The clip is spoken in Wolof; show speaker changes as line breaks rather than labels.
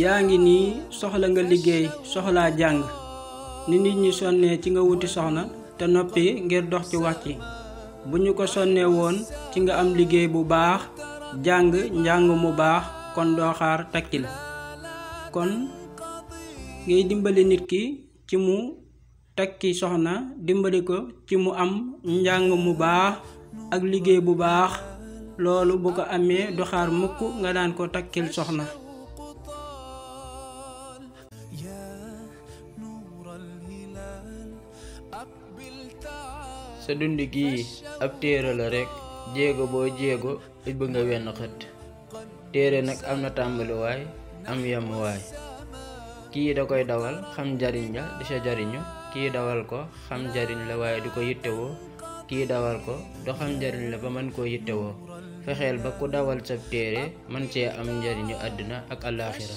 yaa ngi nii soxla nga liggéey soxlaa jàng ni nit ñi sonnee ci nga wuti soxna te noppi ngir dox ci wax ci bu ñu ko sonnee woon ci nga am liggéey bu baax jàng njàng mu baax kon doo xaar takkil kon ngay dimbali nit ki ci mu takki soxna dimbali ko ci mu am njàng mu baax ak liggéey bu baax loolu bu ko amee du xaar mukk nga daan ko takkil soxna.
sa dund gii ab téere la rekk jéego boo jéego ubbi nga wenn xët téere nag am na tàmbaliwaay am yemuwaay kii da koy dawal xam njariñ la di sa jariñu kii dawal ko xam njariñ la waaye di ko yittewoo kii dawal ko do xam njariñ la ba mën koo yittewoo fexeel ba ku dawal sab téere mën cee am njariñu àddina ak àllaaxira